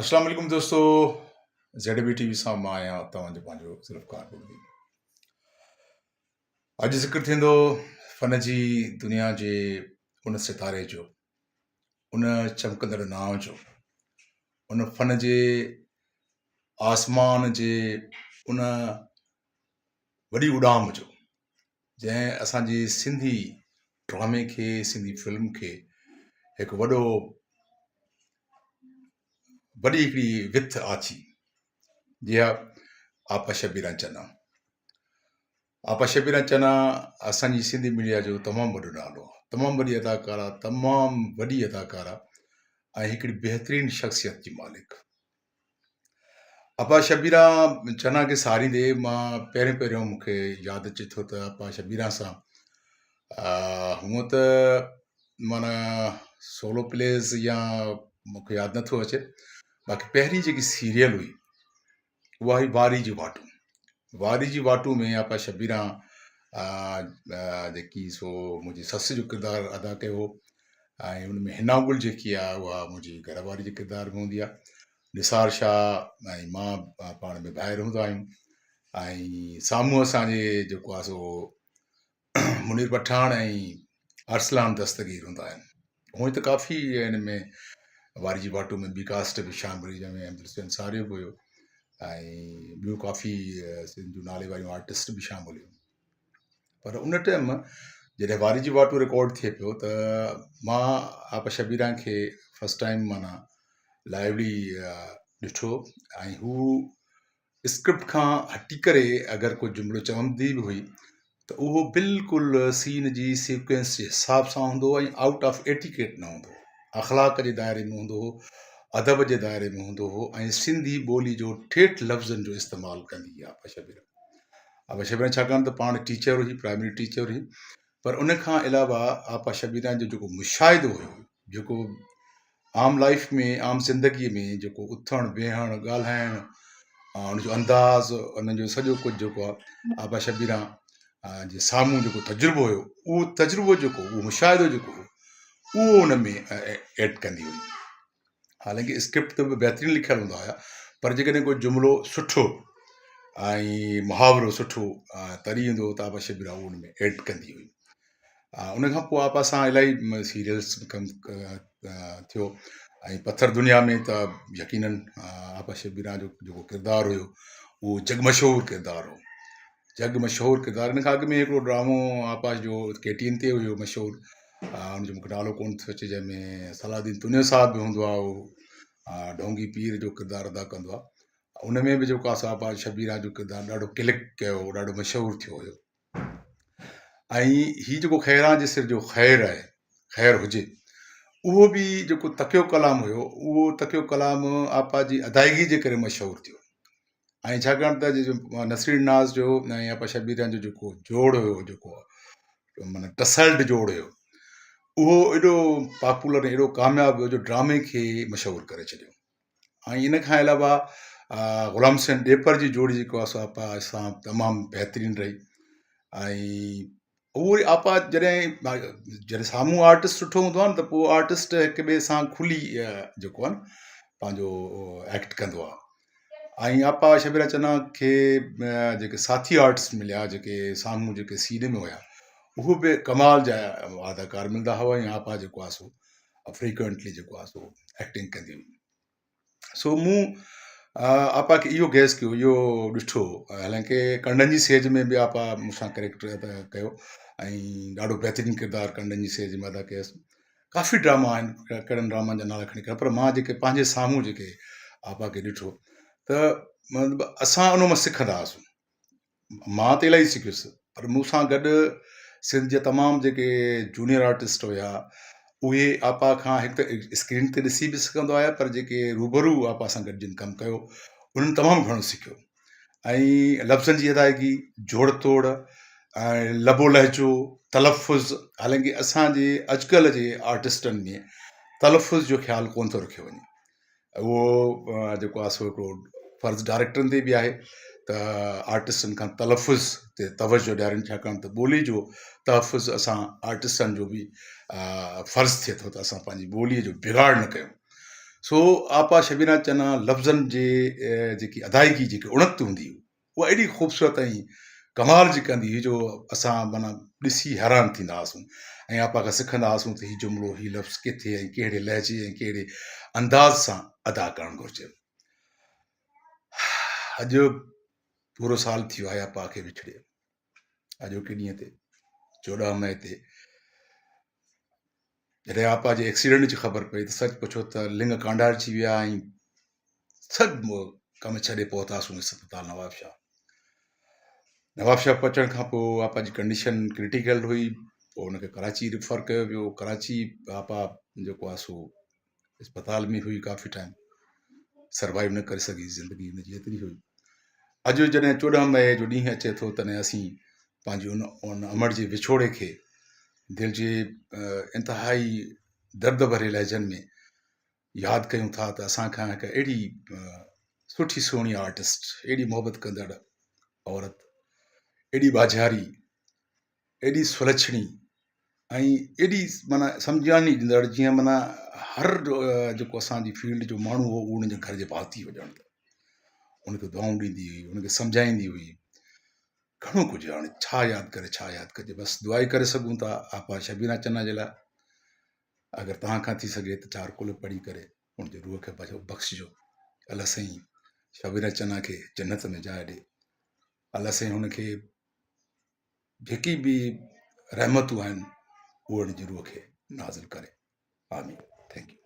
اسلام عليڪم دوستو زيڊ بي ٽي وي سان مان آهيان توهان جو پنهنجو ذوالفقار بڙدي. اڄ ذڪر ٿيندو فن جي دنيا جي ان ستاري جو، ان چمڪندڙ نانء جو، ان فن جي آسمان جي ان وڏي اڏام جو، جنهن اسان جي سنڌي ڊرامي کي، سنڌي فلم کي هڪ وڏو وڏي هڪڙي وٿ آڇي. جي ها آپا شبيرا چنا. آپا شبيرا چنا اسان جي سنڌي ميڊيا جو تمام وڏو نالو آهي، تمام وڏي اداڪارا، تمام وڏي اداڪارا ۽ هڪڙي بهترين شخصيت جي مالڪ. آپا شبيرا چنا کي ساريندي مان پهريون پهريون مون کي ياد اچي ٿو ته آپا شبيرا سان هونء ته معنيٰ سولو پليز يا مون کي ياد نٿو اچي باقي پهرين جيڪي سيريل هئي اها هئي واري جي واٽون. واري جي واٽون ۾ آپا شبيرا جيڪي سو منهنجي سس جو ڪردار ادا ڪيو هو ۽ ان ۾ حنا گل جيڪي آهي اها منهنجي گهر واري جي ڪردار ۾ هوندي آهي. نثار شاهه ۽ مان پاڻ ۾ ڀائر هوندا آهيون ۽ سامهون اسانجي جيڪو آهي سو منير پٺاڻ ۽ ارسلان دستگير هوندا آهن. هونئن ته ڪافي ان ۾ واري جي واٽو ۾ ٻي ڪاسٽ به شامل هئي جنهن ۾ احمد حسين ساريو به هيو ۽ ٻيون ڪافي سنڌ جون نالي واريون آرٽسٽ به شامل هيون پر ان ٽائيم جڏهن واري جي واٽو رڪارڊ ٿئي پيو ته مان آپا شبيرا کي فرسٽ ٽائيم معنيٰ لائيولي ڏٺو ۽ هو اسڪرپٽ کان هٽي ڪري اگر ڪو جملو چوندي به هئي ته اهو بلڪل سين جي سيڪوئنس جي حساب سان هوندو هو ۽ آئوٽ آف ايٽيڪيٽ نه هوندو هو. اخلاق جي دائري ۾ هوندو هو، ادب جي دائري ۾ هوندو هو ۽ سنڌي ٻولي جو ٺيٺ لفظن جو استعمال ڪندي هئي آپا شبيره. آپا شبيره ڇاڪاڻ ته پاڻ ٽيچر هئي، پرائمري ٽيچر هئي پر ان کان علاوه آپا شبيره جو جيڪو مشاهدو هيو، جيڪو عام لائيف ۾ عام زندگيء ۾ جيڪو اٿڻ ويهڻ ڳالهائڻ ان جو انداز ان جو سڄو ڪجهه جيڪو آهي آپا شبيرا جي سامهون جيڪو تجربو هيو اهو تجربو جيڪو اهو مشاهدو جيڪو هو اهو ان ۾ ايڊ ڪندي هئي حالانڪه اسڪرپٽ ته به بهترين لکيل هوندا هيا پر جيڪڏهن ڪو جملو سٺو ۽ محاورو سٺو تري ايندو هو ته آپا شبيرا اهو ان ۾ ايڊ ڪندي هئي ان کان پوء آپا سان الاهي سيريلس ۾ ڪم ٿيو ۽ پٿر دنيا ۾ ته يقينن آپا شبيرا جو جيڪو ڪردار هيو اهو جڳ مشهور ڪردار هو جڳ مشهور ڪردار ان کان اڳ ۾ هڪڙو ڊرامو آپا جو ڪي ٽي اين تي هيو مشهور ان جو مونکي نالو ڪونه ٿو اچي جنهن ۾ صلاح الدين تنيو صاحب به هوندو آهي اهو ڍونگي پير جو ڪردار ادا ڪندو آهي ان ۾ به جيڪو آهي سو آپا شبيرا جو ڪردار ڏاڍو ڪلڪ ڪيو هو ڏاڍو مشهور ٿيو هيو ۽ هي جيڪو خيران جي سر جو خير آهي، خير هجي، اهو به جيڪو تڪيو ڪلام هيو، اهو تڪيو ڪلام آپا جي ادائگي جي ڪري مشهور ٿيو ۽ ڇاڪاڻ ته نصير ناز جو ۽ آپا شبيران جو جيڪو جوڙ هيو، جيڪو معنيٰ ٽسلڊ جوڙ هيو، اهو ايڏو پاپولر ۽ ايڏو ڪامياب هيو جو ڊرامي کي مشهور ڪري ڇڏيو. ۽ ان کان علاوه غلام حسين ڏيپر جي جوڙي جيڪو آهي سو آپا سان تمام بهترين رهي ۽ اهو وري آپا جڏهن جڏهن سامهون آرٽسٽ سٺو هوندو آهي نه ته پوء آرٽسٽ هڪ ٻئي سان کلي جيڪو آهي نه پنهنجو ايڪٽ ڪندو آهي ۽ آپا شبيرا چنا کي جيڪي ساٿي آرٽسٽ مليا جيڪي سامهون جيڪي سين ۾ هيا اهو به ڪمال جا اداڪار ملندا هئا ۽ آپا جيڪو آهي سو فريڪوئنٽلي جيڪو آهي سو ايڪٽنگ ڪندي هئي سو مون آپا کي اهو گيس ڪيو اهو ڏٺو حالانڪه ڪنڊن جي سيج ۾ به آپا مون سان ڪريڪٽر ادا ڪيو ۽ ڏاڍو بهترين ڪردار ڪنڊن جي سيج ۾ ادا ڪيس ڪافي ڊراما آهن ڪهڙن ڊرامن جا نالا کڻي ڪريان پر مان جيڪي پنهنجي سامهون جيڪي آپا کي ڏٺو ته مطلب اسان ان مان سکندا هئاسون مان ته الاهي سکيس پر مون سان گڏ سنڌ جا تمام جيڪي جونيئر آرٽسٽ هيا اهي آپا کان هڪ ته اسڪرين تي ڏسي به سکندا هيا پر جيڪي روبرو آپا سان گڏ جن ڪم ڪيو انهن تمام گهڻو سکيو ۽ لفظن جي ادائگي جوڙ توڙ ۽ لب و لهجو تلفظ حالانڪه اسانجي اڄڪلهه جي آرٽسٽن ۾ تلفظ جو خيال ڪونه ٿو رکيو وڃي اهو جيڪو آهي سو هڪڙو فرض ڊائريڪٽرن تي به آهي ته آرٽسٽن کان تلفظ تي توجه ڏيارين ڇاڪاڻ ته ٻولي جو تحفظ اسان آرٽسٽن جو به فرض ٿئي ٿو ته اسان پنهنجي ٻوليء جو بگاڙ نه ڪيون. سو آپا شبينا چنا لفظن جي جيڪي ادائگي جيڪي اڻت هوندي هئي اها ايڏي خوبصورت ۽ ڪمال جي ڪندي هئي جو اسان معنيٰ ڏسي حيران ٿيندا هئاسون ۽ آپا کان سکندا هئاسون ته هي جملو هي لفظ ڪٿي ۽ ڪهڙي لهجي ۽ ڪهڙي انداز سان ادا ڪرڻ گهرجي. اڄ پورو سال ٿي ويو آهي آپا کي وڇڙي. اڄوڪي ڏينهن تي 14 مئي تي جڏهن آپا جي ايڪسيڊنٽ جي خبر پئي ته سچ پڇو ته لڱ ڪانڊارجي ويا ۽ سڀ ڪم ڇڏي پهتاسون اسپتال نوابشاهه. نوابشاهه پهچڻ کان پوء آپا جي ڪنڊيشن ڪرٽيڪل هئي پوء ان کي ڪراچي ريفر ڪيو ويو ڪراچي آپا جيڪو آهي سو اسپتال ۾ هئي ڪافي ٽائيم سروائيو نه ڪري سگهي زندگي هن جي ايتري هئي اڄ جڏهن 14 مئي جو ڏينهن اچي ٿو تڏهن اسين پنهنجي ان ان امڙ جي وڇوڙي کي دل جي انتهائي درد ڀري لهجن ۾ ياد ڪيون ٿا ته اسان کان هڪ اهڙي سٺي سهڻي آرٽسٽ اهڙي محبت ڪندڙ عورت ايڏي ٻاجهاري ايڏي سلڇڻي ۽ ايڏي معنيٰ سمجهاڻي ڏيندڙ جيئن معنيٰ هر جيڪو اسانجي فيلڊ جو ماڻهو هو اهو ان جي گهر جي ڀاتي هو ڄڻ ته ان کي دعائون ڏيندي هئي ان کي سمجهائيندي هئي گهڻو ڪجهه هاڻي ڇا ياد ڪري ڇا ياد ڪجي بس دعا ئي ڪري سگهون ٿا آپا شبينا چنا جي لاء اگر توهان کان ٿي سگهي ته چار قل پڙهي ڪري ان جي روح کي بخشجو الله سائين شبينا چنا کي جنت ۾ جاء ڏي الله سائين هن کي جيڪي به رحمتون آهن اهي هن جي روح کي نازل ڪري آمين thank you.